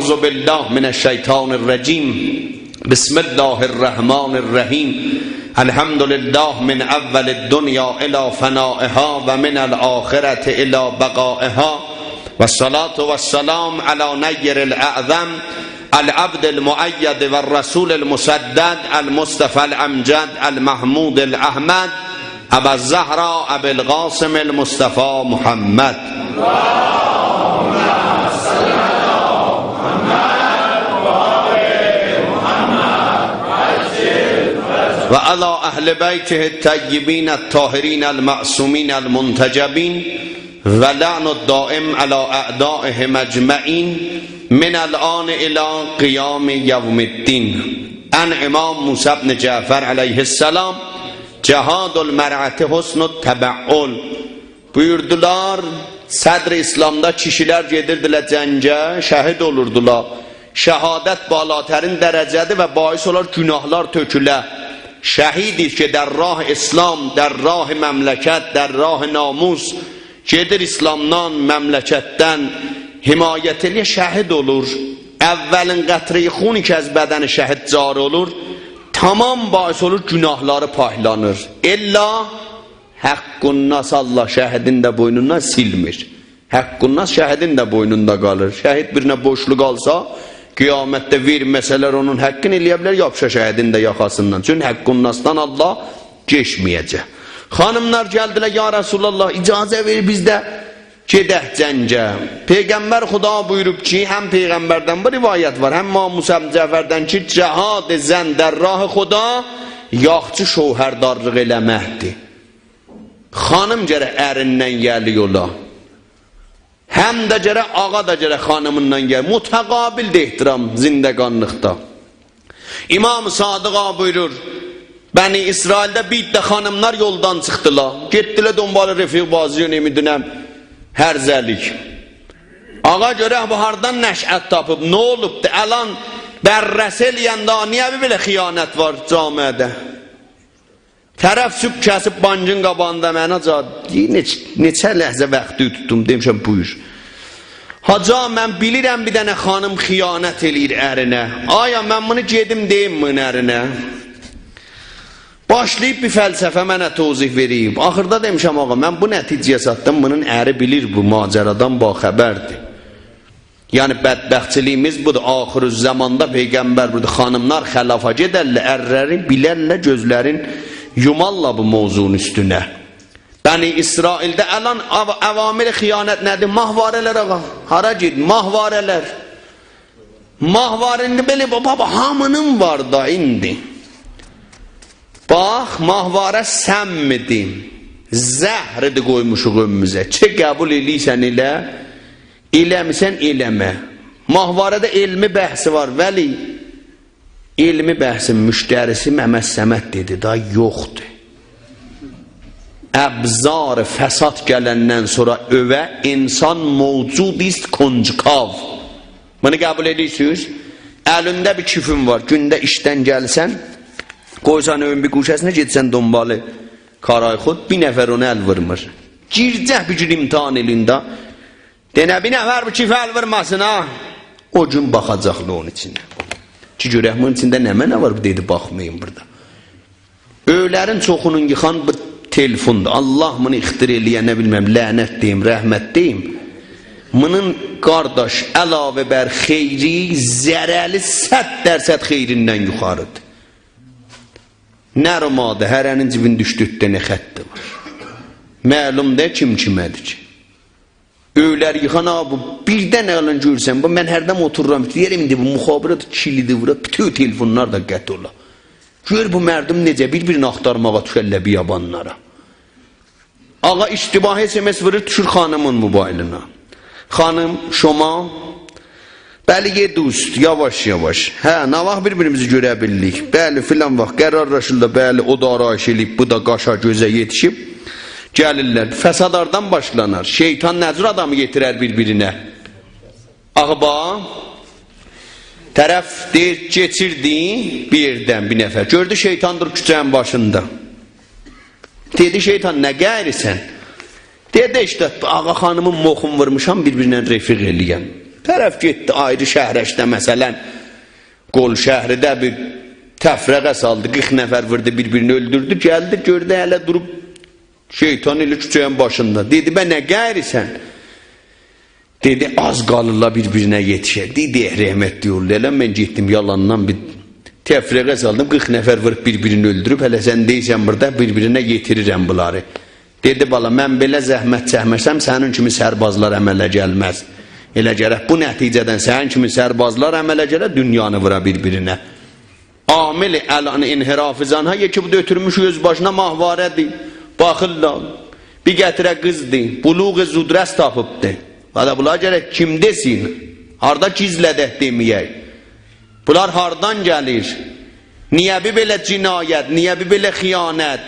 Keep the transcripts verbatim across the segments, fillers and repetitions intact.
أعوذ بالله من الشيطان الرجيم. بسم الله الرحمن الرحيم. الحمد لله من أول الدنيا إلى فنائها ومن الآخرة إلى بقائها. والصلاة والسلام على نير الأعظم العبد المؤيد والرسول المسدد المصطفى الأمجد المحمود الأحمد أبا الزهراء أبي القاسم المصطفى محمد. وعلى أهل بيته الطيبين الطاهرين المعصومين المنتجبين، ولعن الدائم على أعدائهم أجمعين من الآن إلى قيام يوم الدين. عن امام موسی بن جعفر علیه السلام: جهاد المرأة حسن التبعل. بویوردولار، صدر اسلامدا کیشیلر گئدیردیلر جنگه، شهید اولوردولار. شهادت بالاترین درجه‌دیر و باعث اولار گناهلار تؤکوله. شهیدی که در راه اسلام، در راه مملکت، در راه ناموس گئدیر اسلامدان، مملکتدن حمایت ائله‌یه، شهید اولور. اولین قطره‌ی خونی که از بدن شهید جاری اولور، تمام باعث اولور گناهلاری پاکلانیر. الا حق‌الناس، الله شهیدین ده بوینوندان سیلمیر. حق‌الناس شهیدین ده بوینوندا قالیر. شهید بیرینه بورجلو قالسا، قیامتده وئرمه‌سه‌لر اونون حقینی، ائله‌یه بیلر یاپیشا شهیدین ده یاخاسیندان. چونکی حق‌الناسدان الله کئچمه‌یه‌جک. خانیملار گلدیلر: «یا رسول‌الله، اجازه وئر، بیز ده گئدک جنگه.» پیغمبر خدا بویوروب کی، هم پیغمبردن بو روایت وار، هم امام موسی بن جعفردن کی، جهاد زن در راه خدا یاخچی شوهردارلیق ائله‌مکدیر. خانیم گرک اریندن گلی اولا. هم ده گرک، آقا دا گرک خانیمیندان گل. متقابلدیر احترام زندگانلیقدا. امام صادق آقا بویورور: بنی اسرائیلده بیر عده خانیملار یولدان چیخدیلار. گئتدیلر دنبال رفیق‌بازی، نمی‌دونم، هرزه‌لیک. آقا، گؤرک بو هاردان نشأت تاپیب، نه اولوبدو؟ الان بررسی ائله‌ینده نییه بیر بئله خیانت وار جامعه‌ده؟ طرف صبح کسیب بانکین قاباغیندا منه: «حاجی، نئچ-، نئچه لحظه واختی توتدوم؟» دئمیشم: «بویور.» «حاجی، من بیلیرم بیر دنه خانیم خیانت ائله‌ییر ارینه. آیا من بونو گئدیم دئییم بونون ارینه؟» باشلاییب بیر فلسفه منه توضیح وئریب. آخیردا دئمیشم: «آقا، من بو نتیجه‌یه چاتدیم، بونون اری بیلیر، بو ماجرادان باخبردیر.» یعنی بدبختچیلیگیمیز بودور. آخرالزماندا پیغمبر بویوردو: خانیملار خلافا گئدرلر، ارلری بیلرلر، گؤزلرین یومارلار بو موضوعون اوستونه. بنی اسرائیلده الان عو-، عوامل خیانت نه‌دیر؟ ماهواره‌لر، آقا. هارا گئت؟ ماهواره‌لر. ماهواره ایندی بئله، بابا، بابا، هامینین وار دا ایندی. باخ، ماهواره سم‌دیر، زهردیر، قویموشوق اؤزوموزه. چه قبول ائله‌ییرسن ائله، ائله‌میرسن ائله‌مه. ماهواره‌ده علمی بحثی وار، ولی علمی بحثین مشتری‌سی ممد صمد دئدی، دا یوخدور. ابزار فساد گلندن سونرا ائوه انسان موجودی است کنجکاو. بونو قبول ائدیرسینیز؟ الینده بیر کیفین وار، گونده ایشدن گلسن، قویسان ائوین بیر گوشه‌سینه، گئتسن دنبال کارای خود، بیر نفر اونا ال وورمور. گیرجک بیر گون امتحان ائلینده. دئنه بیر نفر بو کیفه ال وورماسین ها. او گون باخاجاقلار اونون ایچینه. کی گؤرک بونون ایچینده نمنه وار، بو دئدی باخمایین بورادا. اؤیلرین چوخونون ییخان بو تلفوندور. الله بونو اختراع ائله‌ینه، بیلمیرم، لعنت دئییم، رحمت دئییم. بونون، قارداش، علاوه بر خیری، ضرری صد درصد خیریندن یوخاریدیر. نرمادی، هره‌نین جیبینده اوچ-دؤرد دنه خطی وار. معلوم دئییل کیم کیمه‌دیر کی. اؤیلری ییخان، آقا، بو بیردن الان گؤرسن، بو من هردن اوتورورام، دئییرم، ایندی بو مخابرات کلیدی وورا، بوتون تلفونلار دا قطع اولا. گؤر بو مردم نئجه بیر-بیرینی آختارماغا دوشرلر بیابانلارا. آقا اشتباه اس ام اس وورور، دوشور خانیمین موبایلینا. خانیم، شما؟ بلی، یئ دوست، یاواش-یاواش. هه، نه واخت بیر-بیریمیزی گؤره بیللیک؟ بلی، فلان واخت قرارلاشیرلار، بلی، او دا آرایش ائله‌ییب، بو دا قاشا گؤزه یئتیشیب. گلیرلر. فساد هاردان باشلانار؟ شیطان نه جور آدامی یئتیرر بیر-بیرینه؟ آخی باخ، طرف دئییر، کئچیردی بیر یئردن بیر نفر. گؤردو شیطان دورور کوچه‌نین باشیندا. دئدی: «شیطان، نه قاییریرسان؟» دئدی: «ایشته آقا خانیمین مخون وورموشام، بیر-بیرینن رفیق ائله‌یم.» طرف گئتدی آیری شهره ایشده، مثلا، قول شهریده بیر تفرقه سالدی، قیرخ نفر ووردو، بیر-بیرینی اؤلدوردو، گلدی، گؤردو هله دوروب شیطان ائله کوچه‌نین باشیندا. دئدی: «به، نه قاییریسان؟» دئدی: «آز قالیرلار بیر-بیرینه یئتیشه.» دئدی: «ائه، رحمتلیک اوغلو، ائله من گئتدیم، یالاندان بیر تفرقه سالدیم، قیرخ نفر ووروب بیر-بیرینی اؤلدوروب، هله سن دئییرسن بورادا بیر-بیرینه یئتیریرم بونلاری.» دئدی: «بالا، من بئله زحمت چکمه‌سم، سنین کیمی سربازلار عمله گلمز. ائله گرک بو نتیجه‌دن سنین کیمی سربازلار عمله گله، دونیانی وورا بیر-بیرینه.» عامل الان انحراف زن‌ها، یکی بو دا اؤتورموش اؤز باشینا ماهواره‌دیر. باخیرلار، بیر قطره قیزدیر، بلوغ زودرس تاپیبدی. و دا بونلار گرک کیم دئسین؟ هاردا گیزله‌دک دئمه‌یک؟ بونلار هاردان گلیر؟ نییه بیر بئله جنایت؟ نییه بیر بئله خیانت؟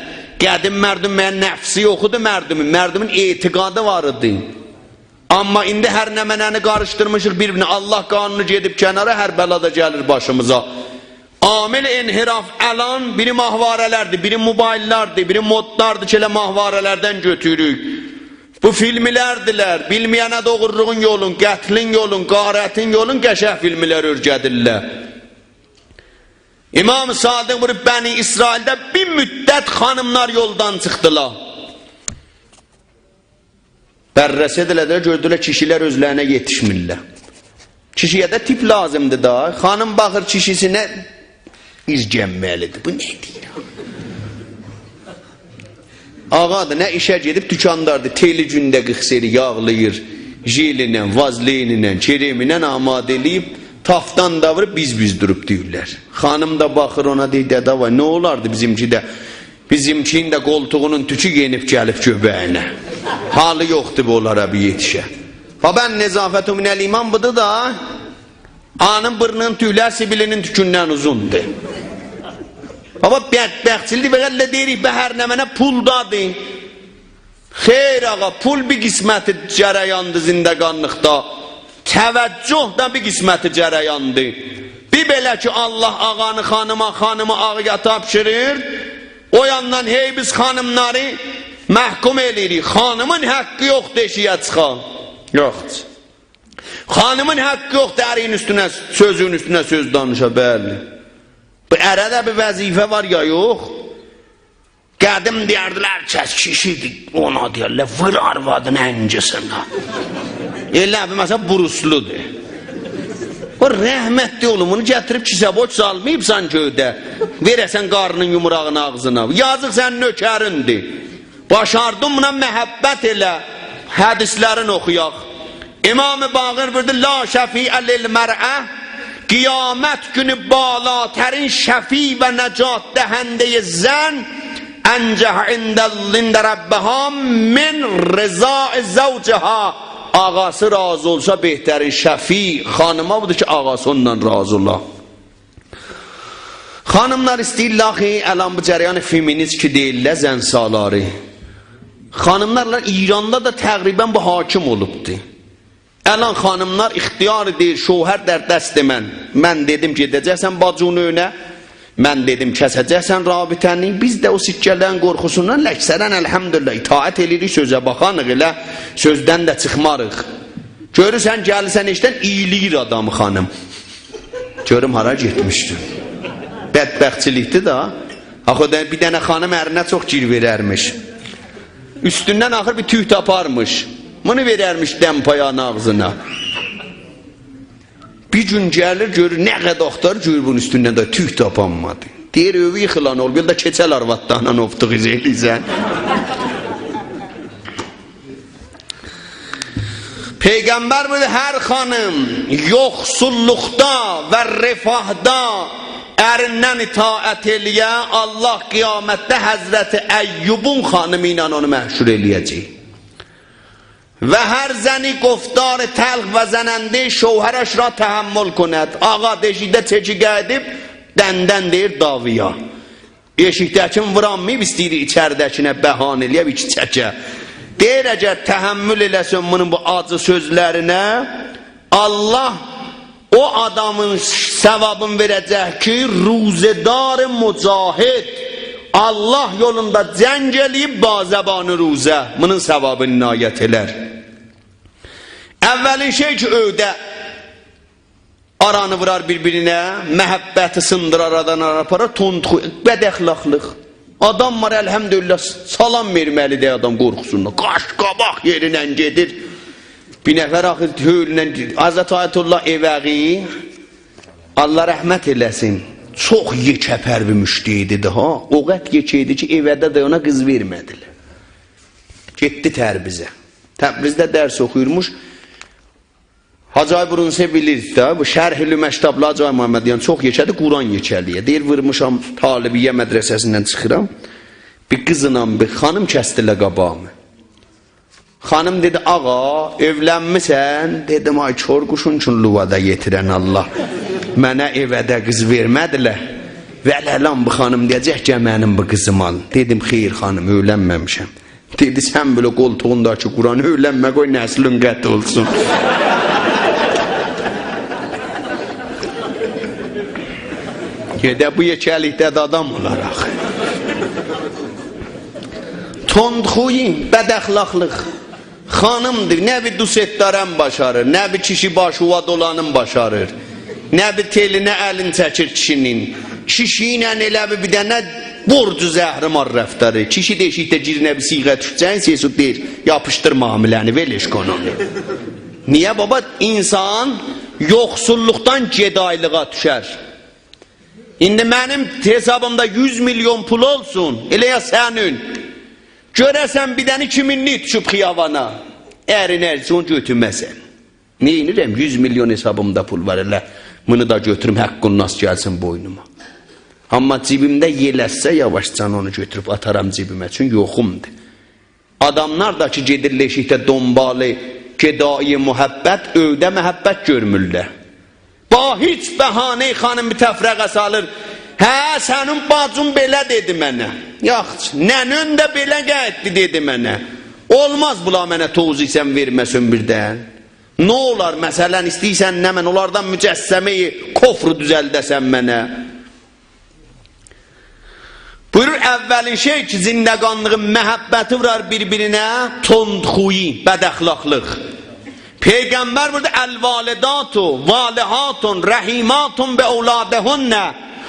قدیم مردم مگه نفسی یوخ ایدی مردمون؟ مردمون اعتقادی وار ایدی. اما ایندی هر نمنه‌نی قاریشدیرمیشیق بیر-بیرینه. الله قانونو گئدیب کنارا، هر بلا دا گلیر باشیمیزا. عامل انحراف الان بیری ماهواره‌لردیر، بیری موبایل‌لاردیر، بیری مودلاردیر کی، ائله ماهواره‌لردن گؤتوروروک. بو فیلم‌لردیلر، بیلمه‌ینه ده اوغورلوغون یولون، قتلین یولون، غارتین یولون، قشنگ فیلم‌لر اؤرگدیرلر. امام صادق بویوروب، بنی اسرائیلده بیر مدت خانیملار یولدان چیخدیلار. بررسی ائله‌دیلر، گؤردولر کیشیلر اؤزلرینه یئتیشمیرلر. کیشی‌یه ده تیپ لازیمدیر دا. خانیم باخیر کیشی‌سینه، ایرگنمه‌لیدیر. بو نه دئییر؟ آقادیر، نه ایشه گئدیب، دوکانداردیر. تئلی گونده قیرخ سری یاغلاییر. ژل‌له، وازلین‌له، کرم‌له آماده ائله‌ییب، تافتان دا ووروب، بیز-بیز دوروب دئییرلر. خانیم دا باخیر اونا، دئییر: «دده وای، نه اولاردی بیزیمکی ده؟ بیزیمکینین ده قولتوغونون توکو یئنیب گلیب گؤبه‌یینه. حالی یوخدور بو اونلارا بیر یئتیشه.» بابا، النظافة من الایمان بودور دا. آنین بورنونون توکلری سیبیلی‌نین توکوندن اوزوندور. بابا، بدبختچیلیک، و ائله دئییریک، به، هر نمنه پولدادیر. خیر آقا، پول بیر قسمتی جریاندی زندگانلیقدا. توجه ده بیر قسمتی جریاندی. بیر بئله کی، الله آقانی خانیما، خانیمی آقایا تاپشیریر، او یاندان هئی بیز خانیملاری محکوم ائله‌ییریک. خانیمین حقی یوخدور ائشیگه چیخا. یوخدور. خانیمین حقی یوخدور ارین اوستونه، سؤزون اوستونه سؤز دانیشا، بلی. بو اره ده بیر وظیفه وار یا یوخ؟ قدیم دئیردیلر، کس کیشی‌دیر، اونا دئیرلر، وور آروادین انگیسینه. ائله بیل، مثلا، بروسلودور. او رحمتلی اوغلو، بونو گتیریب کیسه بوش سالماییبسان گؤیده، وئره‌سن قارنین یومروغونو آغزینا. یازیق سنین نؤکریندیر. باشاردین بونا محبت ائله. حدیث‌لرین اوخویاق. امام باقر بویوردو: «لا شفیع للمرأة»، قیامت گونو بالاترین شفیع و نجات دهنده‌ی زن، «أنجح عند، عند ربها من رضاء زوجها»، آقاسی راضی اولسا، بهترین شفیع خانیما بودور کی، آقاسی اوندان راضی اولا. خانیملار ایسته‌ییرلر آخی، الان بو جریان فمینیست کی دئییرلر، زن‌سالاری. خانیملارلا ایراندا دا تقریبا بو حاکم اولوبدو. الان خانیملار اختیار دئییر، شوهر در دست من. من دئدیم گئده‌جکسن باجینین ائوینه، من دئدیم کسه‌جکسن رابطه‌نی. بیز ده او سکه‌لرین قورخوسوندان اکثرا، الحمدلله، اطاعت ائله‌ییریک، سؤزه باخانیق ائله، سؤزدن ده چیخماریق. گؤرورسن، گلیرسن ائشیکدن، اییله‌ییر آدامی خانیم. گؤروم هارا گئتمیشدین. بدبختچیلیکدیر دا. آخی دا بیر دنه خانیم ارینه چوخ گیر وئررمیش. اوستوندن آخیر بیر توک تاپارمیش. بونو وئررمیش دمپایانین آغزینا. بیر گون گلیر، گؤرور، نه قدر آختاریر، گؤرور بونون اوستوندن ده توک تاپانمادی. دئییر: «ائوی ییخیلان اولوب، یولدا کئچل آروادلارینان اوفتوغوز ائله‌ییرسن.» پیغمبر بویوردو: هر خانیم یوخسوللوقدا و رفاهدا اریندن اطاعت ائله‌یه، الله قیامتده حضرت ایوبون خانیمی ایله اونو محشور ائله‌یه‌جک. و هر زنی گفتار تلخ و زننده شوهرش را تحمل کند. آقا، ائشیکده چکی قاییدیب، دندن دئییر داوییا. ائشیکده‌کین وورانماییب، ایسته‌ییر ایچریده‌کینه بهانه ائله‌یه، ایکی چکه. دئییر، اگر تحمل ائله‌سن بونون بو آجی سؤزلرینه، الله او آدامین ثوابینی وئره‌جک کی، روزه‌دار مجاهد، الله یولوندا جنگ ائله‌ییب، با زبان روزه، بونون ثوابینی عنایت ائلر. اولین شئی کی، ائوده آرانی وورار بیر-بیرینه، محبتی سیندیرار، آرادان آرا آپارار، تندخو، بداخلاقلیق. آدام وار، الحمدلله، سلام وئرمه‌لی دئییل آدام قورخوسوندان. قاش-قاباق یئریندن گئدیر. بیر نفر آخی هؤولدن، حضرت آیت‌الله ائوه‌قی، الله رحمت ائله‌سین، چوخ یئکه‌پر بیر مجتهدیدی ها. او قدر یئکه ایدی کی، ائوه‌ده ده اونا قیز وئرمه‌دیلر. گئتدی تبریزه. تبریزده درس اوخویورموش. حاجی آقای برونسه بیلیر ده، بو شرح علوم اشتابلا حاجی آقای محمدیان چوخ یئکه‌دیر، قرآن یئکه‌لییه. دئییر، وورموشام طالبیه مدرسه‌سیندن چیخیرام. بیر قیزلا بیر خانیم کسدیلر قاباغیمی. خانیم دئدی: «آقا، ائولنمیسن؟» دئدیم: «آی کور قوشون چون لووادا یئتیرن الله. منه ائوه‌ده قیز وئرمه‌دیلر. وله‌الان بو خانیم دئیه‌جک، گل منیم بو قیزیمی آل.» دئدیم: «خیر خانیم، ائولنمه‌میشم.» دئدی: «سن بئله قولتوغونداکی قرآنی ائولنمه قوی، نسلین قطع اولسون.» گئده بو یئکه‌لیکده ده آدام اولار آخی. تندخویی، بداخلاقلیق. خانیمدیر، نه بیر دوستدارین باشاریر، نه بیر کیشی باشووا دولانین باشاریر، نه بیر تئلینه الین چکیر کیشی‌نین. کیشی ایله ائله بیر، بیر دنه برج زهرمار رفتاری. کیشی ده ائشیکده گیرینه بیر صیغه تورکجه، سئسو دئییر: «یاپیشدیر معامله‌نی، ولش کن اونو.» نییه بابا؟ اینسان یوخسوللوقدان گدایلیغا دوشر. ایندی منیم حسابیمدا یوز میلیون پول اولسون، ائله یا سنین. گؤره‌سن بیر دنه ایکی مینلیک دوشوب خیابانا. ارین ارسی اونو گؤتورمه‌سن. نئینیرم؟ یوز میلیون حسابیمدا پول وار، ائله بونو دا گؤتوروم، حق‌الناس گلسین بوینوما. آمما جیبیمده یئل اسسه، یاواشجان اونو گؤتوروب آتارام جیبیمه، چون یوخومدور. آداملار دا کی گئدیرلر ائشیکده دنبال گدایی محبت، ائوده محبت گؤرمورلر. با هئچ بهانه‌ای خانیم بیر تفرقه سالیر. «هه، سنین باجین بئله دئدی منه. یاخشی، ننه‌ن ده بئله قاییتدی دئدی منه. اولماز بولار منه توضیح سن وئرمه‌سن بیردن.» نه اولار، مثلا، ایسته‌ییرسن نمنه، اونلاردان مجسمه‌ی کفر دوزلده‌سن منه؟ بویورور، اولین شئی کی، زندگانلیغین محبتی وورار بیر-بیرینه، تندخویی، بداخلاقلیق. پیغمبر بویوردو: «الوالدات والهات رحیمات باولادهن.»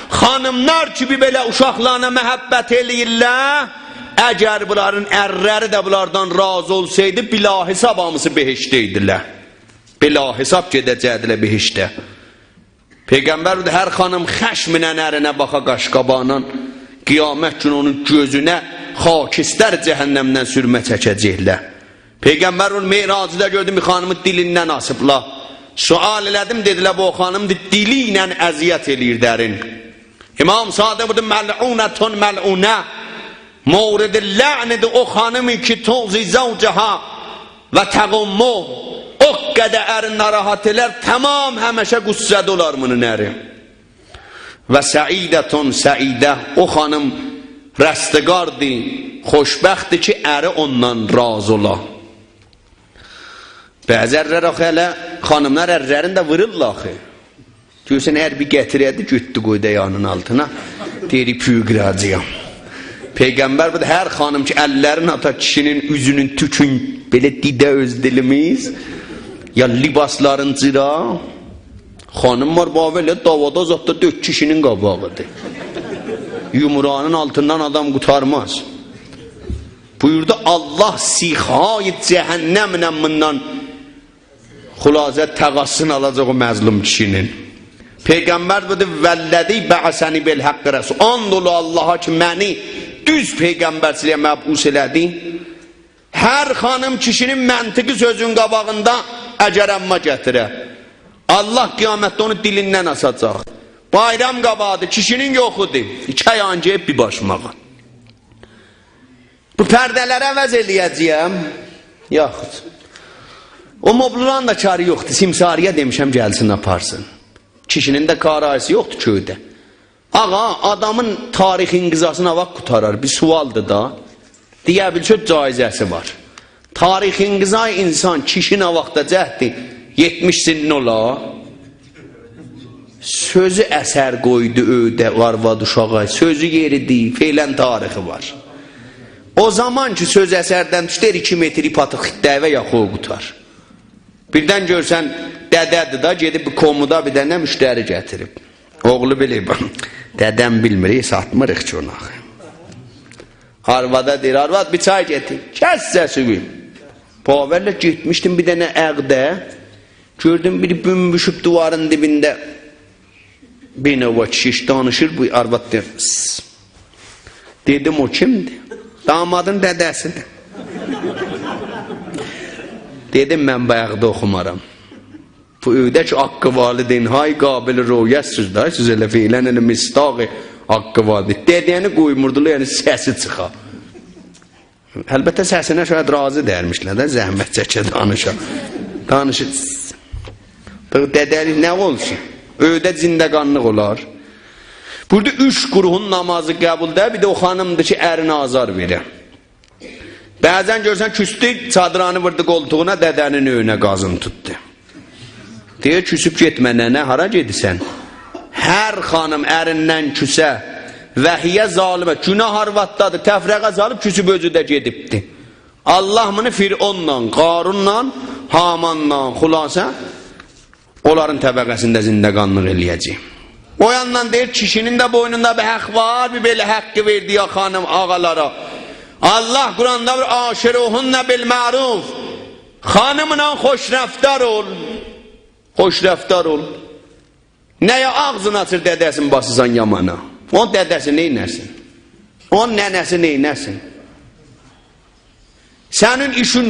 خانیملار کی، بیر بئله اوشاقلارینا محبت ائله‌ییرلر، اگر بونلارین ارلری ده بونلاردان راضی اولسایدی، بلاحساب هامیسی بهشتده‌یدیلر. بلاحساب گئده‌جکدیلر بهشته. پیغمبر بویوردو: «هر خانیم خشمینن ارینه باخا قاش‌قاباغینان، قیامت گونو اونون گؤزونه خاکستر جهنمدن سورمه چکه‌جکلر.» پیغمبر بویوردو: «معراجدا گؤردوم بیر خانیمی دیلیندن آسیبلار. سؤال ائله‌دیم، دئدیلر بو او خانیمدیر، دیلی ایله اذیت ائله‌ییر ارین.» امام صادق بویوردو: «ملعونة ملعونة.» مورد لعن‌دیر او خانیم کی تؤذی زوجها و تغمه. او قدر ارین ناراحت ائلر، تمام همیشه غصه‌ده اولار بونون اری. «و سعیدة سعیدة»، او خانیم رستگاردیر، خوشبختدیر کی اری اوندان راضی اولا. بعضی ارلر آخی هله، خانیملار ارلرینی ده وورورلار آخی. گؤرسن، ار بیر قطره‌دیر، گؤتدو قویدو آیاغینین آلتینا. دئییر: «پویو قیراجاغام.» پیغمبر بویوردو: «هر خانیم کی اللرینی آتا کیشی‌نین اوزونون توکون بئله دیده، اؤز دیلیمیز، یا لباسلارین جیرا.» خانیم وار، باور ائله، دعوادا زاددا دؤرد کیشی‌نین قاباغیدیر. یومروغونون آلتیندان آدام قوتارماز. بویوردو: «الله سیخ‌های جهنمله بوندان، خلاصه، تقاصین آلاجاق او مظلوم کیشی‌نین.» پیغمبر بویوردو: «والذی بعثنی بالحق رسولا.» آند اولا اللها کی منی دوز پیغمبرچیلیگه مبعوث ائله‌دی. هر خانیم کیشی‌نین منطقی سؤزون قاباغیندا اگر اما گتیره، الله قیامتده اونو دیلیندن آساجاق. بایرام قاباغیدی، کیشی‌نین یوخودور. ایکی آیاغین گئییب بیر باشماغا. بو پرده‌لری عوض ائله‌یه‌جه‌یم؟ یاخود. او مبلولارین دا کاری یوخدور. سمساری‌یه دئمیشم گلسین آپارسین. کیشی‌نین ده کارایی‌سی یوخدور کؤیده. آقا، آدامین تاریخ انقضاسینی نه واخت قوتارار؟ بیر سؤالدیر دا. دئیه بیلسه جایزه‌سی وار. تاریخ انقضای انسان، کیشی نه واختاجاقدیر؟ یئتمیش سنّی اولا. سؤزو اثر قویدو ائوده آرواد اوشاغا، سؤزو یئریدی، فعلاً تاریخی وار. او زامان کی سؤز اثردن دوشدو، ایکی متر ایپ آتیق خیرتده‌یی و یاخووو قوتار. بیردن گؤرسن، دده‌دیر دا، گئدیب بیر کومودا بیر دنه مشتری گتیریب. اوغلو بیلیب، دده‌م بیلمیر، ساتمیریق کی اونو آخی. آروادا دئییر: «آرواد، بیر چای گتیر.» کس سسینی. باورله گئتمیشدیم بیر دنه عقده، گؤردوم بیری بومبوشوب دیوارین دیبینده. بیر نوبه کیشی دانیشیر، بو آرواد دئییر: «سس.» دئدیم: «او کیمدیر؟» «دامادین دده‌سیدیر.» دئدیم: «من بو عقدی اوخومارام. بو ائوده کی حق والدین‌های قابل رؤیت‌سیز ده، سیز ائله فعلاً ائله مصداق حق والدین.» دده‌نی قویموردولار، یعنی سسی چیخا. البته سسینه شاید راضی دئییرمیشلر ده، زحمت چکه دانیشا. دانیشیر. دده‌لیک نه اولسون؟ ائوده زندگانلیق اولار. بورادا اوچ گروهون نمازی قبول دئییل، بیر ده او خانیمدیر کی ارینه آزار وئره. بعضاً گؤرورسن کوسدو، چادرانی ووردو قولتوغونا، دده‌نین ائوینه قازین توتدو. دئییر: «کوسوب گئتمه ننه، هارا گئدیرسن؟» هر خانیم اریندن کوسه، «و هی ظالمة»، گوناه آرواددادیر، تفرقه سالیب کوسوب اؤزو ده گئدیبدی. الله بونو فرعونلا، قارونلا، هامانلا، خلاصه، اونلارین طبقه‌سینده زندگانلیق ائله‌یه‌جک. او یاندان دئییر، کیشی‌نین ده بوینوندا بیر حق وار، بیر بئله حقی وئردی یا خانیم آقالارا. الله قرآندا بیر «عاشروهن بالمعروف»، خانیملا خوش‌رفتار اول. خوش‌رفتار اول. نییه آغزینی آچیر، دده‌سینی باسیرسان یامانا؟ اونون دده‌سی نئینه‌سین؟ اونون ننه‌سی نئینه‌سین؟ سنین ایشین،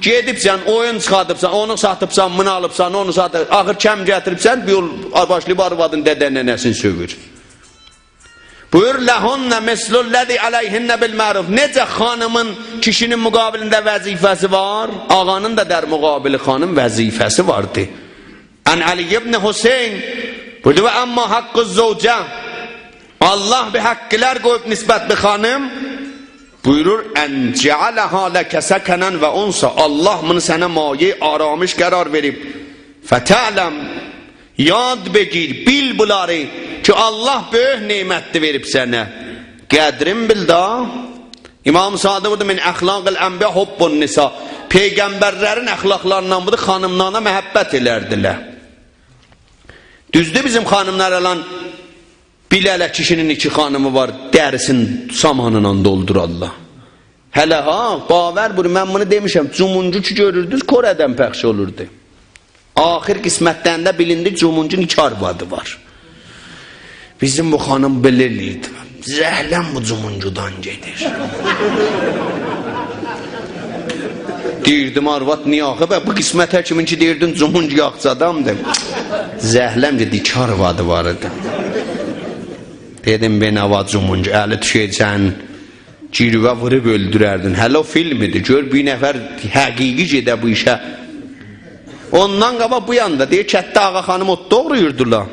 گئدیبسن، اویون چیخادیبسان، اونو ساتیبسان، بونو آلیبسان، اونو ساتیب، آخیر کم گتیریبسن، بیر یول باشلاییب آروادین دده ننه‌سینی سؤیور. بویورور: «لهن مثل الذی علیهن بالمعروف.» نئجه خانیمین کیشی‌نین مقابلینده وظیفه‌سی وار، آقانین دا در مقابل خانیم وظیفه‌سی واردی. عن علی ابن حسین بویوردو: «و اما حق الزوجة»، الله بیر حقلر قویوب نسبت به خانیم. بویورور: «أن جعلها لک سکناً و أنساً»، الله بونو سنه مایه‌ی آرامش قرار وئریب. «فتعلم»، یاد بگیر، بیل بونلاری کی الله بؤیوک نعمتدیر وئریب سنه. قدرین بیل دا. امام صادق بویوردو: «من اخلاق الانبیاء حب النساء.» پیغمبرلرین اخلاقلاریندان بودور، خانیملارینا محبت ائلردیلر. دوزدور، بیزیم خانیملار الان بیله‌لر کیشی‌نین ایکی خانیمی وار، دریسین سامانینان دولدورارلار. هله ها، باور بویورون، من بونو دئمیشم، جومونجو کی گؤروردونوز، کوره‌دن پخش اولوردو. آخیر قسمتلرینده بیلیندی، جومونجون ایکی آروادی وار. بیزیم بو خانیم بئله ائله‌ییردی: «زهله‌م بو جومونجودان گئدیر.» دئییردیم: «آرواد، نییه آخی؟ به بو قسمته کیمین کی دئییردین جومونجو یاخشی آدامدیر.» زهله‌م دئدی: «ایکی آروادی وار ایدی.» دئدیم: «بینوا جومونجو، الی دوشه‌یدی سنین گیرووه، ووروب اؤلدورردین. هله او فیلم ایدی. گؤر بیر نفر حقیقی گئده بو ایشه.» اوندان قاباق بو یاندا، دئییر، کتده آقا خانیم اوت دوغراییردیلار.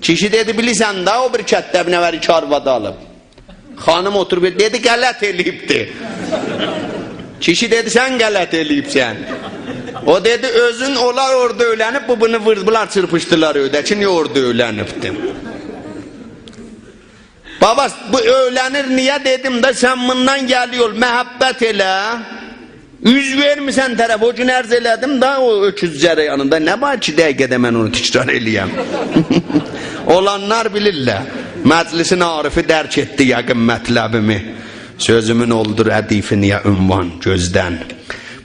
کیشی دئدی: «بیلیرسن ده، او بیر کتده بیر نفر ایکی آرواد آلیب.» خانیم اوتوروب دئدی: «غلط ائله‌ییبدی.» کیشی دئدی: «سن غلط ائله‌ییبسن.» او دئدی: «اؤزون، اونلار اورادا اؤیلنیب، بو بونو ووردو، بونلار چیرپیشدیلار ائوده کی، نییه اورادا اؤیلنیبدی؟» بابا، بو اؤیلنیر، نییه دئدیم ده، سن بوندان گل یول، محبت ائله. اوز وئرمیسن طرفه، او گون عرض ائله‌دیم ده او اؤکوز جریانیندا، نه وار ایکی دقیقه‌ده من اونو تکرار ائله‌یم؟ اولانلار بیلیرلر. مجلسین عارفی درک ائتدی یقین مطلبیمی. سؤزومون اولدو ردیفی نییه عنوان گؤزدن.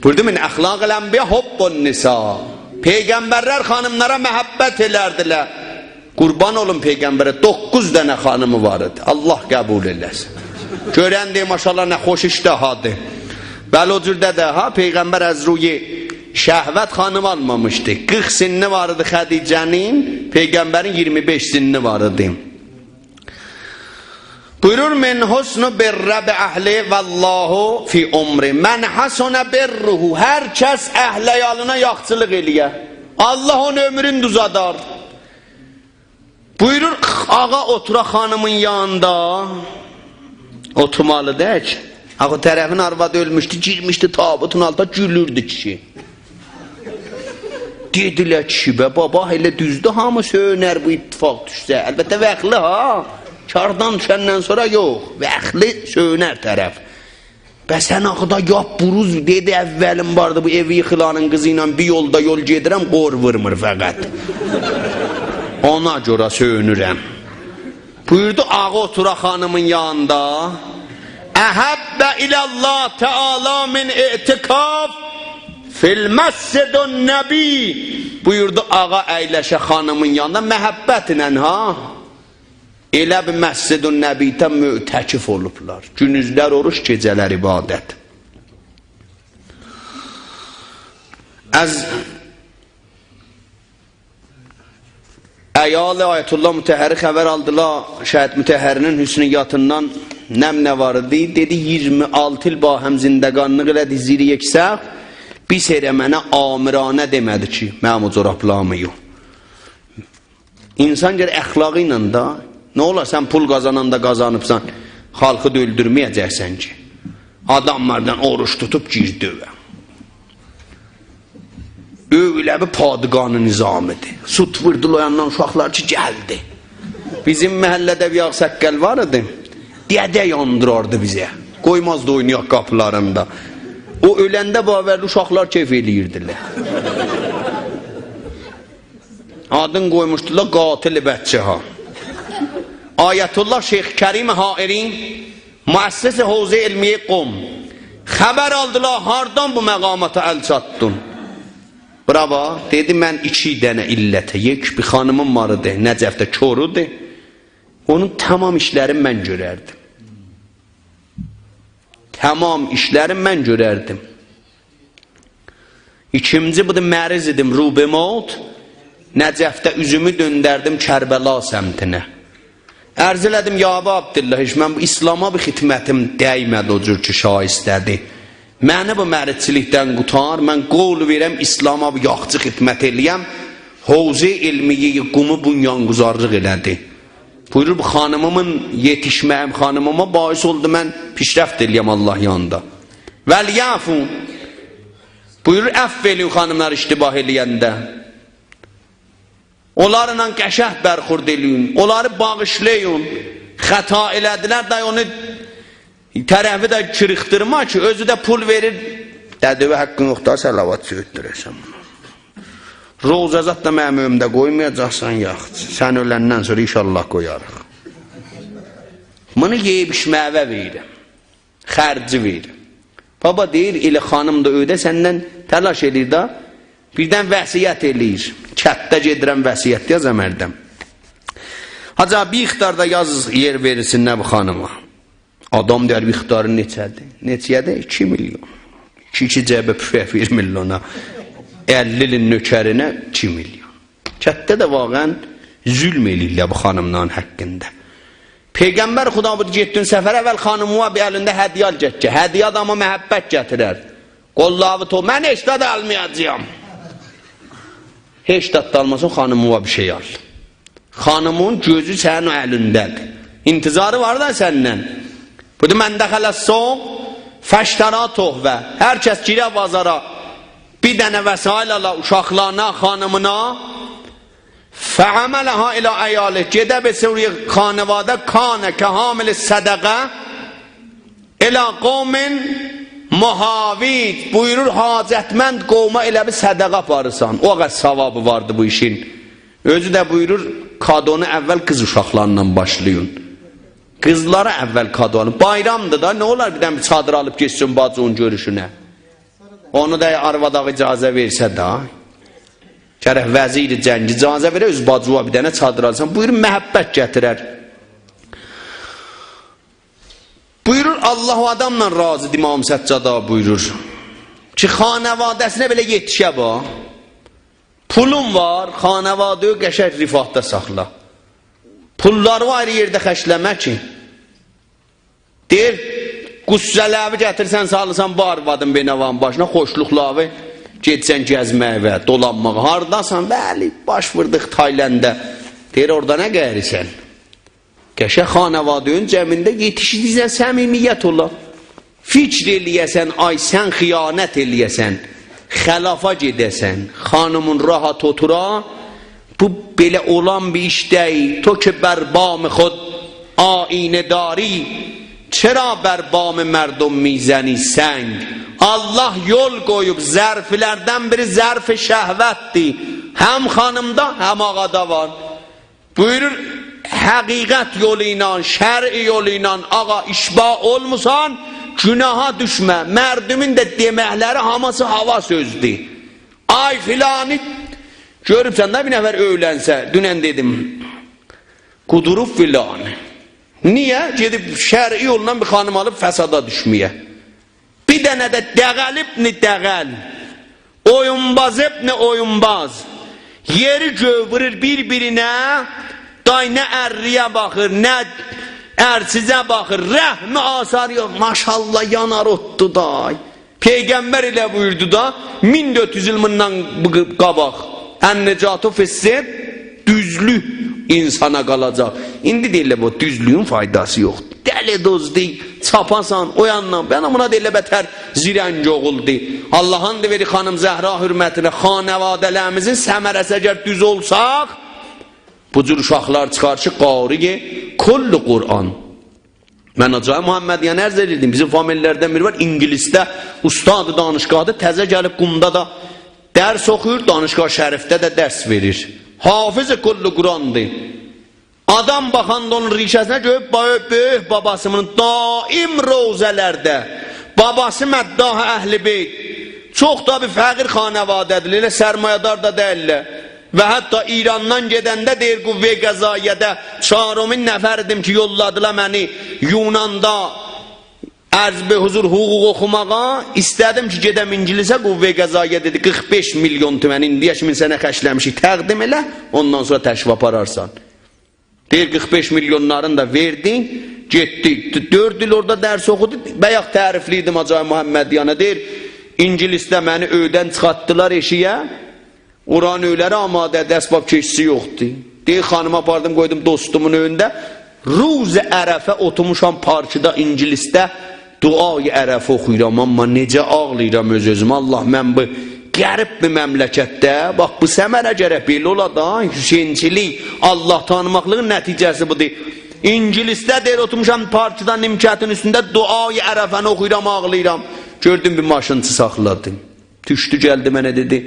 بویوردو: «من اخلاق الانبیاء حب النساء.» پیغمبرلر خانیملارا محبت ائلردیلر. قوربان اولوم پیغمبره، دوققوز دنه خانیمی وار ایدی. الله قبول ائله‌سین. گؤرن دئییر: «ماشاءالله، نه خوش اشتهادیر.» بلی، او جور ده ده ها، پیغمبر از روی شهوت خانیم آلمامیشدی. قیرخ سنّی وار ایدی خدیجه‌نین، پیغمبرین اییرمی بئش سنّی وار ایدی. بویورور: «من حسن بر بأهله والله فی عمره، من حسن بره.» هر کس اهل عیالینا یاخشیلیق ائله‌یه، الله اونون عؤمرونو ده اوزادار. بویورور، آقا اوتورا خانیمین یانیندا، اوتورمالی دئییل کی. آخی طرفین آروادی اؤلموشدو، گیرمیشدی تابوتون آلتینا، گولوردو کیشی. دئدیلر: «کیشی، به بابا، ائله دوزدور، هامی سؤیونر بو اتفاق دوشسه.» البته، واقعی ها، کاردان دوشندن سونرا یوخ، واقعی سؤیونر طرف. «به سن آخی دا یاپ بوروز»، دئدی: «اوّلیم واردی بو ائوی ییخیلانین قیزی ایله بیر یولدا یول گئدیرم، قور وورمور فقط. اونا گؤره سؤیونورم.» بویوردو: «آقا اوتورا خانیمین یانیندا.» «أحب إلی الله تعالی من اعتکاف فی المسجد النبوی.» بویوردو: «آقا ایلشه خانیمین یانیندا محبتله ها.» ائله بیل مسجد النبی‌ده معتکف اولوبلار. گونوزلر اوروج، گئجه‌لر عبادت. از عیال آیت‌الله مطهری خبر آلدیلار، شهید مطهری‌نین حسن یادیندان نمنه وار ایدی. دئدی: «ایگیرمی آلتی ایل باهم زندگانلیق ائله‌دیک زیر یک سقف، بیر سری منه آمرانه دئمه‌دی کی منیم او جورابلاریمی یو.» انسان گرک اخلاقی ایله دا. نه اولار، سن پول قازاناندا قازانیبسان، خالقی دا اؤلدورمه‌یه‌جکسن کی. آدام واردان اوروج توتوب گیردی ائوه. ائوه ائله بیل پادگان نظامی‌دیر. سوت ووردولار او یاندان اوشاقلار کی گلدی. بیزیم محله‌ده بیر آغ‌ساققال وار ایدی. دده یاندیراردی بیزه. قویمازدی اوینایاق قاپیلاریندا. او اؤلنده باورلی اوشاقلار کئف ائله‌ییردیلر. آدین قویموشدولار قاتل بچه‌ها. آیت‌الله شیخ کریم حائری، مؤسس حوزه علمیه قم، خبر آلدیلار: «هاردان بو مقاماتا ال چاتدین؟» براوا، دئدی: «من ایکی دنه علته، یک، بیر خانیمیم وار ایدی، نجفده کور ایدی. اونون تمام ایشلرین من گؤرردیم. تمام ایشلرین من گؤرردیم. ایکینجی بودور، مریض ایدیم، رو به موت، نجفده اوزومو دؤندردیم کربلا سمتینه. عرض ائله‌دیم: یا اباعبدالله، هئچ من بو اسلاما بیر خدمتیم دیمه‌دی او جور کی شایسته‌دیر. منی بو مریضچیلیکدن قوتار، من قول وئریرم اسلاما بیر یاخشی خدمت ائله‌یم.» حوزه علمیه قمو بنیانگذارلیق ائله‌دی. بویورور، بو خانیمیمین یئتیشمه‌ییم، خانیمیما باعث اولدو من پیشرفت ائله‌یم الله یانیندا. «ولیعفوا.» بویورور، عفو ائله‌یین خانیملار اشتباه ائله‌ینده. اونلارلا قشنگ برخورد ائله‌یین، اونلاری باغیشلایین. خطا ائله‌دیلر، دای اونو طرفی ده کیریخدیرما کی اؤزو ده پول وئریر. دده، حاققین یوخدور صلوات سؤیوتدوره‌سن بونا. روضه زاد دا منیم ائویمده قویمایاجاقسان، یاخشی. سن اؤلندن سونرا ان‌شاءالله قویاریق. بونو یئییب ایچمه‌یه وئریرم. خرجی وئریرم. بابا، دئییر، ائله خانیم دا ائوده سندن تلاش ائله‌ییر دا. بیردن وصیت ائله‌ییر. کتده گئدیرم وصیت یازام هردن. حاجی آقا، بیر اخطار دا یاز، یئر وئریلسین نه بو خانیما. آدام دئیر: «بیر اخطارین نئچه‌دیر؟» «نئچه‌دیر؟» «ایکی میلیون.» ایکی، ایکی جعبه پوشک وئرمیرلر اونا. اللی ایلین نؤکرینه ایکی میلیون. کتده ده واقعاً ظلم ائله‌ییرلر بو خانیملارین حاققیندا. پیغمبر خدا بویوردو: «گئتدین سفره، اول خانیمیوا بیر الینده هدیه آل گئت کی.» هدیه آداما محبت گتیرر. قوللاوی تو، «من هئچ زاد آلمایاجاغام.» هئچ زاد دا آلماسان، خانیمیوا بیر شئی آل. خانیمین گؤزو سنین او الینده‌دیر. انتظاری وار دا سندن. بویوردو: «من دخل السوق فاشتری تحفة.» هر کس گیره بازارا، بیر دنه وسایل آلا اوشاقلارینا، خانیمینا، «فحملها إلی عیاله»، گئده بیلسه اورایا خانواده، «کان کحامل الصدقة إلی قوم محاویج». بویورور، حاجتمند قوما ائله بیل صدقه آپاریرسان. او قدر ثوابی واردی بو ایشین. اؤزو ده بویورور، کادونو اول قیز اوشاقلاریندان باشلایین. قیزلارا اول کادو آلین. بایرامدیر دا، نه اولار بیردن بیر چادیر آلیب گئتسین باجیوون گؤروشونه؟ اونو دا آرواد آقا اجازه وئرسه ده. گرک وزیر جنگ اجازه وئره، اؤز باجیوا بیر دنه چادیر آلسان. بویورور، محبت گتیرر. بویورور، الله او آداملا راضی‌دیر، امام سجاد آقا بویورور کی خانواده‌سینه بئله یئتیشه باخ. پولون وار، خانواده‌وی قشنگ رفاهدا ساخلا. پوللاری آیری یئرده خرجله‌مه کی. دئییر، غصه‌لری گتیرسن، سالیسان بو آروادین، بینوانین باشینا، خوشلوقلاری، گئدیسن گزمه‌یه و دولانماغا. هارداسان؟ بلی، باش ووردوق تایلنده. دئییر، اورادا نه قاییریرسان؟ قشنگ خانواده‌نین جمعینده یئتیشیرسن، صمیمیت اولا. فیکر ائله‌یه‌سن، آی سن خیانت ائله‌یه‌سن، خلافا گئده‌سن، خانیمین راحت اوتورا، بو بئله اولان بیر ایش دئییل. تو که بر بام خود آیینه داری، چرا بر بام مردم می‌زنی سنگ؟ الله یول قویوب، ظرفلردن بیری ظرف شهوتدیر. هم خانیمدا، هم آقادا وار. بویورور، حقیقت یولو ایله، شرع یولو ایله، آقا، اشباع اولموسان، گوناها دوشمه. مردمون دا دئمکلری هامیسی هاوا سؤزدور. آی فلانی، گؤروبسن ده بیر نفر اؤیلنسه، دونن دئدیم، قودوروب فلانی. نییه؟ گئدیب شرعی یولدان بیر خانیم آلیب فسادا دوشمه‌یه. بیر دنه ده دغل ابن دغل، اویونباز ابن اویونباز. یئری گؤیو وورور بیر-بیرینه، دای نه ارّیه باخیر، نه ارسیزه باخیر، رحم آثاری یوخ. ماشاءالله، یانار اوتدو دای. پیغمبر ائله بویوردو دا، مین دؤرد یوز ایل بوندان بو قاباق: «النجاة فی الصدق»، دوزلوک اینسانا قالاجاق. ایندی دئییرلر، بو دوزلویون فایداسی یوخدور. دلی دوزدو، چاپاسان، او یاندان، بو یاندان. بونا دئییرلر بتر زرنگ اوغولدور. الله آند وئریر خانیم زهرا حرمتینه، خانواده‌لریمیزین ثمره‌سی اگر دوز اولساق، بو جور اوشاقلار چیخار کی، قاری کل قرآن. من حاج آقای محمدیانه عرض ائدیردیم، بیزیم فامیللردن بیری وار، اینگیلیسده استاد دانشگاهدی، تازه گلیب قومدا دا درس اوخویور، دانشگاه شریفده ده درس وئریر. حافظ کل قرآندیر. آدام باخاندا اونون ریشه‌سینه گؤروب، با-، بؤیوک باباسی‌نین دائم روضه‌لرده. باباسی مداح اهل بیت. چوخ دا بیر فقیر خانواده‌دیر، ائله سرمایه‌دار دا دئییللر. و حتی ایراندان گئدنده دئییر، قوه قضائیه‌ده چهارمین نفر ایدیم کی، یوللادیلار منی یوناندا عرض به حضور حقوق اوخوماغا. ایسته‌دیم کی، گئدم اینگیلیسه، قوه قضائیه دئدی: «قیرخ بئش میلیون تومن ایندیه کیمی سنه خرجله‌میشیک، تقدیم ائله، اوندان سونرا تشریف آپارارسان.» دئییر، قیرخ بئش میلیونلارینی دا وئردی، گئتدی. د-، دؤرد ایل اورادا درس اوخودو. بایاق تعریفله‌ییردیم حاج آقای محمدیانه. دئییر، اینگیلیسده منی اؤیدن چیخارتدیلار ائشیگه. اورانین اؤیلری آماده‌دیر، اسباب‌کشی‌سی یوخدور. دئییر، خانیمی آپاردیم، قویدوم دوستومون اؤیونده. روز عرفه اوتورموشام پارکدا اینگیلیسده، دعای عرفه اوخویورام، آمما نئجه آغلاییرام اؤز-اؤزومه. الله، من بو غریب بیر مملکتده، باخ، بو ثمره گرک بئله اولا دا، حسینچیلیک، الله تانیماقلیغین نتیجه‌سی بودور. اینگیلیسده، دئییر، اوتورموشام پارکدا نیمکتین اوستونده، دعای عرفه‌نی اوخویورام، آغلاییرام. گؤردوم بیر ماشینچی ساخلادی. دوشدو، گلدی منه دئدی: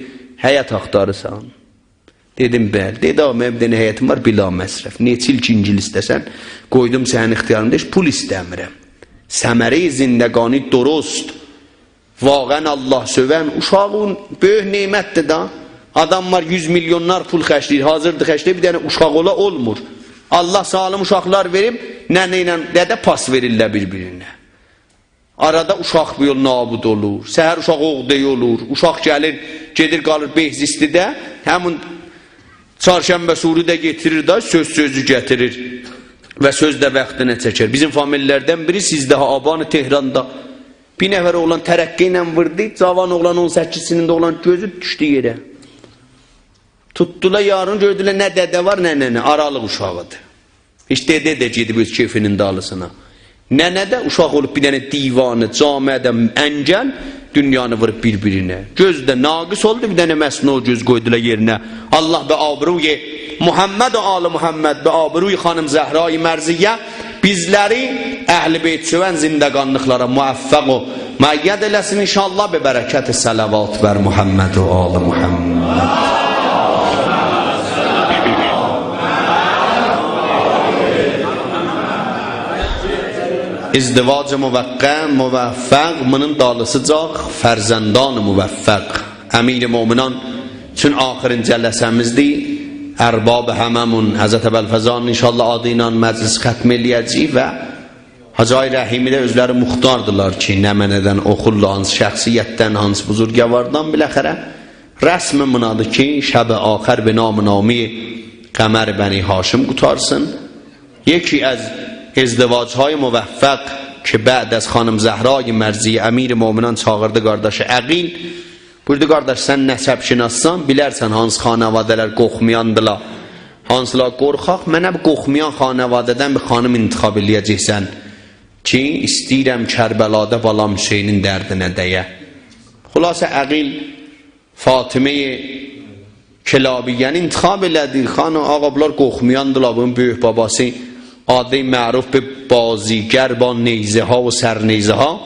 «حیط آختاریرسان؟» دئدیم: «بلی.» دئدی: «آغا، منیم بیر دنه حیطیم وار، بلامصرف. نئچه ایل کی اینگیلیسده‌سن، قویدوم سنین اختیاریندا، هئچ پول ایسته‌میرم.» ثمره‌ی زندگانی درست، واقعاً الله سئون، اوشاغین بؤیوک نعمتدیر دا. آدام وار، یوز میلیونلار پول خرجله‌ییر، حاضردیر خرجله‌یه، بیر دنه اوشاق اولا، اولمور. الله سالم اوشاقلار وئریب، ننه ایله دده پاس وئریرلر بیر-بیرینه. آرادا اوشاق بیر یول نابود اولور، سحر اوشاق عقده‌ای اولور، اوشاق گلیر، گئدیر قالیر بهزیستی‌ده، همین چهارشنبه‌سوری ده گتیریر دا، سؤز سؤزو گتیریر و سؤز ده واختینی چکر. بیزیم فامیللردن بیری سیزده آبان تهراندا بیر نفر اوغلان ترقه ایله ووردو، جاوان اوغلان، اون سککیز سنینده اوغلان، گؤزو دوشدو یئره. توتدولار یارینی، گؤردولر نه دده وار، نه ننه، آرالیق اوشاغیدیر. هئچ دده ده گئدیب اؤز کئفینین دالیسینا. ننه ده اوشاق اولوب بیر دنه دیوانه، جامعه‌ده انگل، دونیانی ووروب بیر-بیرینه. گؤز ده ناقص اولدو، بیر دنه مصنوعی گؤز قویدولار یئرینه. الله به آبروی محمد و آل محمد، به آبروی خانیم زهرای مرضیه بیزلری اهل بیت سئون زندگانلیقلارا موفق و مؤید ائله‌سین ان‌شاءالله، به برکت صلوات بر محمد و آل محمد. ازدواج موقع، موفق، بونون دالیسیجاق فرزندان موفق. امیر مؤمنان، چون آخرین جلسه‌میزدیر، ارباب همه‌مون، حضرت ابوالفضلان ان‌شاءالله آدی ایله مجلس ختم ائله‌یه‌جه‌ییک و حاج آقای رحیمی ده اؤزلری مختاردیلار کی، نمنه‌دن اوخورلار، هانسی شخصیتدن، هانسی بزرگواردان. بالاخره رسم بونادیر کی، شب آخر به نام نامی قمر بنی هاشم قوتارسین. یکی از ازدواج‌های موفق که بعد از خانم زهرای مرضیه، امیر مؤمنان چاغیردی قارداشی عقیل، بویوردو: «قارداش، سن نسب‌شناسسان، بیلرسن هانسی خانواده‌لر قورخمایاندیلار، هانسیلار قورخاق. منه بیر قورخمایان خانواده‌دن بیر خانیم انتخاب ائله‌یه‌جکسن کی، ایسته‌ییرم کربلادا بالام حسینین دردینه دیه.» خلاصه، عقیل فاطمه‌ی کلابیه‌نی انتخاب ائله‌دی. خانیم، آقا، بونلار قورخمایاندیلار، بونون بؤیوک باباسی آدی معروف بیر بازیگر با نیزه‌ها و سرنیزه‌ها،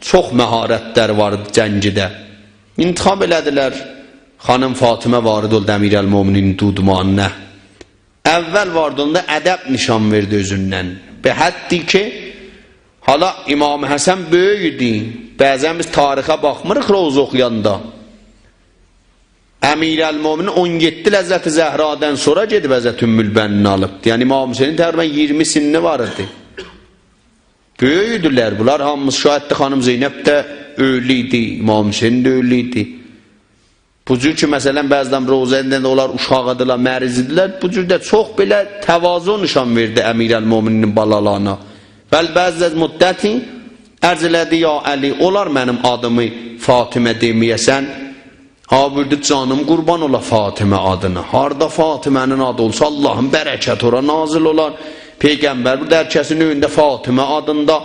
چوخ مهارتلر وار جنگیده. انتخاب ائله‌دیلر، خانیم فاطمه وارد اولدو امیرالمؤمنین دودمانینا. اول وارد اولاندا ادب نشان وئردی اؤزوندن. به حدی کی، حالا امام حسن بؤیوک ایدی. بعضا بیز تاریخه باخمیریق روضه اوخویاندا. امیرالمؤمنین اون یئددی ایل حضرت زهرادان سونرا گئدیب حضرت ام‌البنینی آلیبدی. یعنی امام حسینین تقریبا اییرمی سنّی وار ایدی. بؤیوک ایدیلر بونلار هامیسی. شاید ده خانیم زینب ده اؤیله ایدی، امام حسین ده اؤیله ایدی. بو جور کی، مثلا، بعضا روضه‌ده اولار اوشاق ایدیلر، مریض ایدیلر. بو جور ده چوخ بئله تواضع نشان وئردی امیرالمؤمنین بالالارینا. بل بعد از مدتی عرض ائله‌دی: «یا علی، اولار منیم آدیمی فاطمه دئمه‌یه‌سن؟» آ، بویوردو: «جانیم قوربان اولا فاطمه آدینا. هاردا فاطمه‌نین آدی اولسا، آللاهین برکتی اورا نازل اولار. پیغمبر بویوردو هر کسین ائوینده فاطمه آدیندا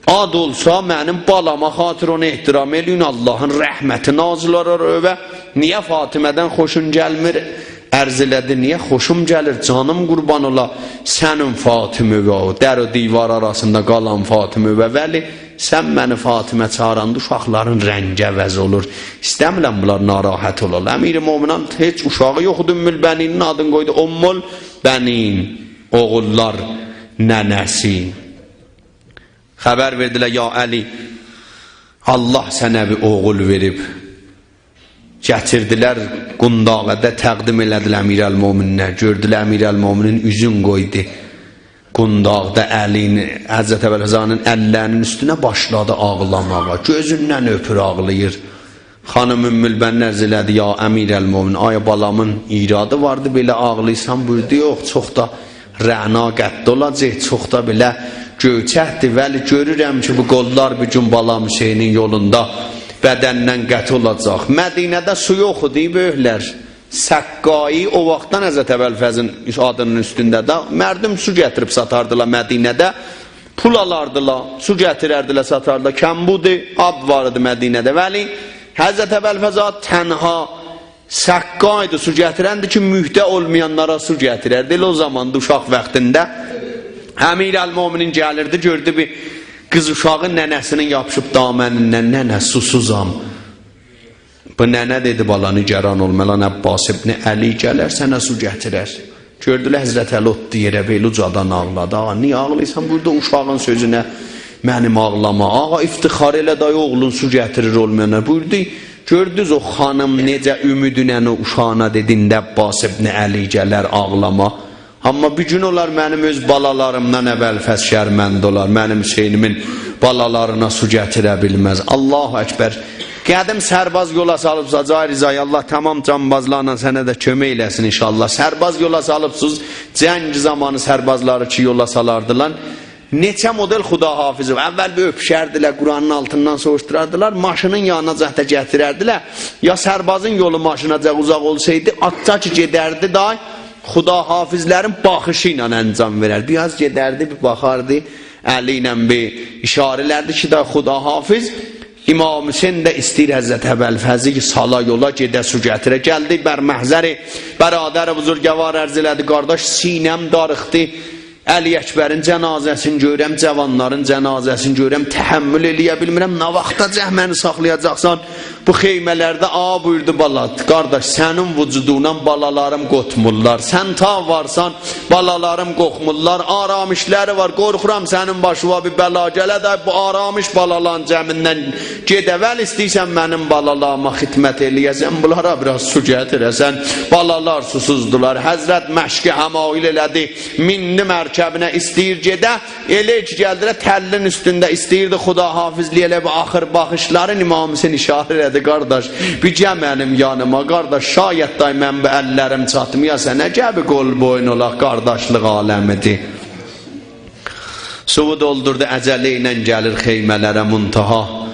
آد اولسا، منیم بالاما خاطر اونا احترام ائله‌یین، آللاهین رحمتی نازل اولار او ائوه. نییه فاطمه‌دن خوشون گلمیر؟» عرض ائله‌دی: «نییه خوشوم گلیر، جانیم قوربان اولا سنین فاطمه‌وه، او در و دیوار آراسیندا قالان فاطمه‌وه. ولی سن منی فاطمه چاغیراندا اوشاقلارین رنگی عوض اولور. ایسته‌میرم بونلار ناراحت اولالار.» امیرالمؤمنین هئچ اوشاغی یوخ ایدی، ام‌البنینین آدینی قویدو ام‌البنین، اوغوللار ننه‌سی. خبر وئردیلر: «یا علی، آللاه سنه بیر اوغول وئریب.» گتیردیلر قونداغدا، تقدیم ائله‌دیلر امیرالمؤمنینه. گؤردولر امیرالمؤمنین اوزون قویدو قونداغدا، الین، حضرت ابوالفضلین اللرینین اوستونه، باشلادی آغلاماغا. گؤزوندن اؤپور، آغلاییر. خانیم ام‌البنین عرض ائله‌دی: «یا امیرالمؤمنین، آیا بالامین ایرادی واردی، بئله آغلاییرسان؟» بویوردو: «یوخ، چوخ دا رعنا قدّی اولاجاق، چوخ دا بئله گؤیچکدیر. ولی گؤرورم کی، بو قوللار بیر گون بالام حسینین یولوندا بدندن قطع اولاجاق.» مدینه‌ده سو یوخ ایدی، بؤیوکلر. سقایی او واختدان حضرت ابوالفضلین آدینین اوستونده ده مردم سو گتیریب ساتاردیلار مدینه‌ده. پول آلاردیلار، سو گتیرردیلر، ساتاردیلار. کمبود آب وار ایدی مدینه‌ده. ولی حضرت ابوالفضل تنها سقا ایدی، سو گتیرندی کی، مهده اولمایانلارا سو گتیرردی. ائله او زاماندا اوشاق واختیندا امیرالمؤمنین گلیردی، گؤردو بیر قیز اوشاغی ننه‌سینین یاپیشیب دامنیندن: «ننه، سوسوزام.» بو ننه دئدی: «بالا، نگران اولما، الان عباس ابن علی گلر، سنه سو گتیرر.» گؤردولر حضرت علی اوتدو یئره، بئله اوجادان آغلادی. «آقا، نییه آغلاییرسان؟» بویوردو: «اوشاغین سؤزونه منیم آغلاما. آقا، افتخار ائله دای اوغلون سو گتیریر اولمایانا.» بویوردو: «گؤردونوز او خانیم نئجه امیدینن او اوشاغینا دئدی، ایندی عباس ابن علی گلر، آغلاما؟ اما بیر گون اولار منیم اؤز بالالاریمدان ابوالفضل شرمنده اولار، منیم حسینیمین بالالارینا سو گتیره بیلمز.» الله اکبر. قدیم سرباز یولا سالیبسا، حاجی رضایی، الله تمام جانبازلارلا سنه ده کؤمک ائله‌سین ان‌شاءالله. سرباز یولا سالیبسیز، جنگ زامانی سربازلاری کی یولا سالاردیلار، نئچه مدل خداحافظی وار. اول بیر اؤپوشردیلر، قرآنین آلتیندان سوووشدوراردیلار، ماشینین یانیناجاق دا گتیرردیلر. یا سربازین یولو ماشیناجاق اوزاق اولسایدی، آتجا کی گئدردی، دای خداحافظلرین باخیشی ایله انجام وئرر. بیر آز گئدردی، بیر باخاردی، الی ایله بیر اشاره ائلردی کی، دای خداحافظ. امام حسین ده ایسته‌ییر حضرت ابوالفضلی سالا یولا، گئده سو گتیره. گلدی بر محضر برادر بزرگوار، عرض ائله‌دی: «قارداش، سینه‌م داریخدی. علی اکبرین جنازه‌سینی گؤرورم، جوانلارین جنازه‌سینی گؤرورم، تحمل ائلیه بیلمیرم. نه واختاجاق منی ساخلایاجاقسان بو خیمه‌لرده؟» آ، بویوردو: «بالا، قارداش، سنین وجودوندان بالالاریم قورخمورلار. سن تا وارسان، بالالاریم قورخمورلار. آرامشلری وار. قورخورام سنین باشینا بیر بلا گله ده بو آرامش بالالارین جمعیندن گئده. ولی ایسته‌ییرسن منیم بالالاریما خدمت ائلیه‌سن، بونلارا بیر آز سو گتیره‌سن. بالالار سوسوزدولار.» حضرت مشکی حمایل ائله‌دی، میندی مرکبینه، ایسته‌ییر گئده. ائله کی گلدیلر تلین اوستونده، ایسته‌ییردی خداحافظلیک ائلیه، بو آخیر باخیشلارین امام حسین اشاره ائله‌دی: «قارداش، بیر گل منیم یانیما، قارداش، شاید دای من بو اللریم چاتمایا سنه، گل بیر قول بویون اولاق، قارداشلیق عالمیدیر.» سووو دولدوردو، عجله ایله گلیر خیمه‌لره، منتها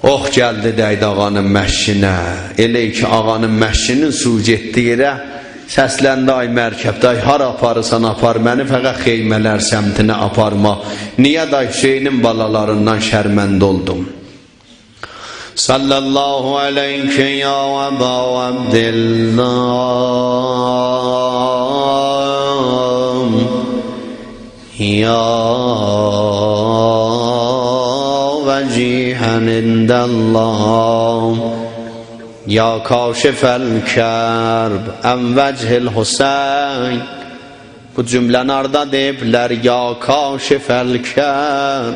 اوخ گلدی، دَیدی آقانین مشکینه. ائله کی آقانین مشکینین سووو گئتدی یئره، سسلندی: «آی مرکب، دای هارا آپاریرسان آپار منی، فقط خیمه‌لر سمتینه آپارما. نییه، دای حسینین بالالاریندان شرمنده اولدوم.» صلی الله علیک یا ابا عبدالله. یا وجیها عند الله، یا کاشف الکرب عن وجه الحسین. بو جمله‌نی هاردا دئییبلر؟ یا کاشف الکرب.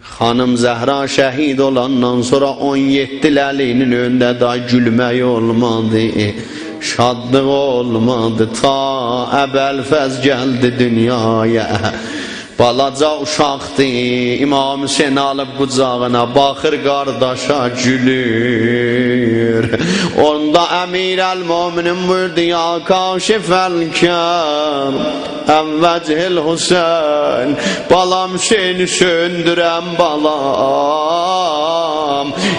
خانیم زهرا شهید اولاندان سونرا اون یئددی ایل علی‌نین ائوینده دای گولمک اولمادی، شادلیق اولمادی. تا ابوالفضل گلدی دونیایا. بالاجا اوشاقدی، امام حسینی آلیب قوجاغینا، باخیر قارداشا، گولور. اوندا امیرالمؤمنین بویوردو: یا کاشف الکرب عن وجه الحسین. بالام، حسینی سؤیوندورن بالام.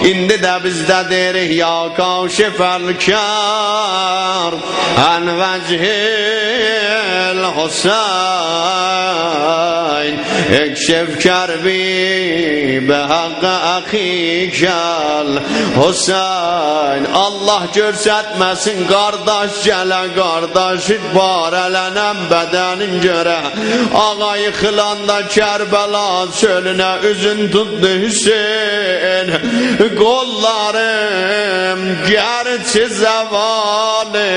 ایندی ده بیز ده دئییریک: یا کاشف الکرب عن وجه الحسین، اکشف کربی بحق اخیک الحسین. الله گؤرستمه‌سین، قارداش گله، قارداشی پاره‌لنن بدنین گؤره. آقا ییخیلاندا کربلا چؤلونه اوزون توتدو حسین. قوللاریم گرچی زوالی،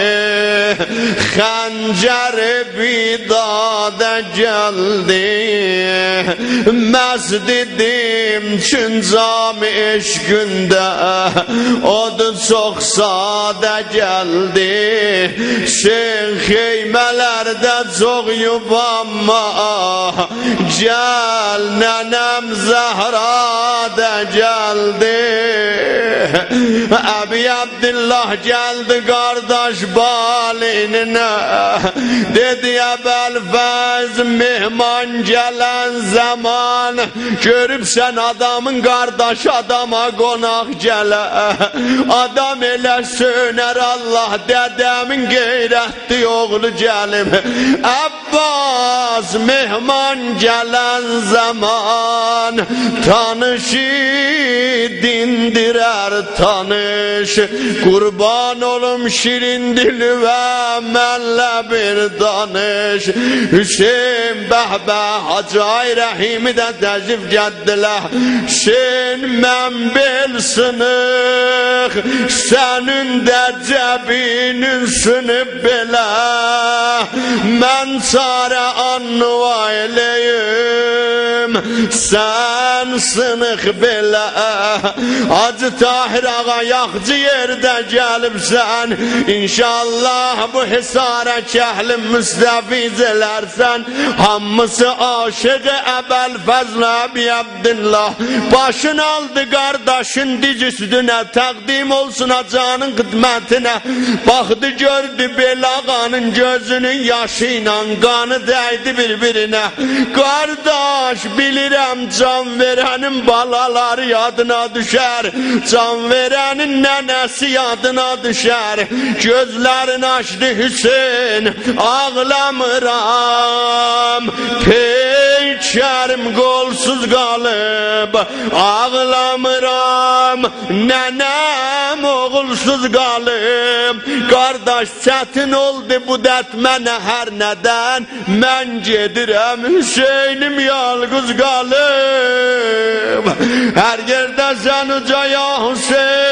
خنجر بیداده گلدی. مست ایدیم چون جام عشقینده، اودو چوخ ساده گلدی. شیخ خیمه‌لرده چوخ یوبانما، گل ننه‌م زهرا دا گلدی. ابی عبدالله گلدی قارداش بالینینه. دئدی: ابوالفضل، مهمان گلن زامان گؤروبسن آدامین، قارداش، آداما قوناق گله، آدام ائله سؤیونر: الله، دده‌مین غیرتلی اوغلو گلیب. عباس، مهمان گلن زامان تانیشی دیندیرر تانیش. قوربان اولوم شیرین دیلیوه، منله بیر دانیش. حسین، به به، حاجی آقای رحیمی ده تشریف گتیردیلر. حسین، من بئل سینیق، سنین ده جبینین سینیب بئله. من چاره آننوا ائله‌ییم، سن سینیق بئله. حاجی طاهر آقا، یاخشی یئرده گلیبسن. ان‌شاءالله بو حصارا کی اهل مستفیض ائلرسن، هامیسی عاشق ابوالفضل ابی عبدالله. باشین آلدی قارداشین دیز اوستونه، تقدیم اولسون حاجی‌نین خدمتینه. باخدی، گؤردو بئله آقانین گؤزونون یاشی ایله قانی دَیدی بیر-بیرینه. قارداش، بیلیرم جان وئرنین بالالاری یادینا دوشر، جان وئرنین ننه‌سی یادینا دوشر. گؤزلرینی آچدی حسین: آغلامیرام، پیکریم قولسوز قالیب، آغلامیرام، ننه‌م اوغولسوز قالیب. قارداش، چتین اولدو بو درد منه هر ندن، من گئدیرم، حسینیم یالقیز قالیب. هر یئرده‌سن اوجا یا حسین،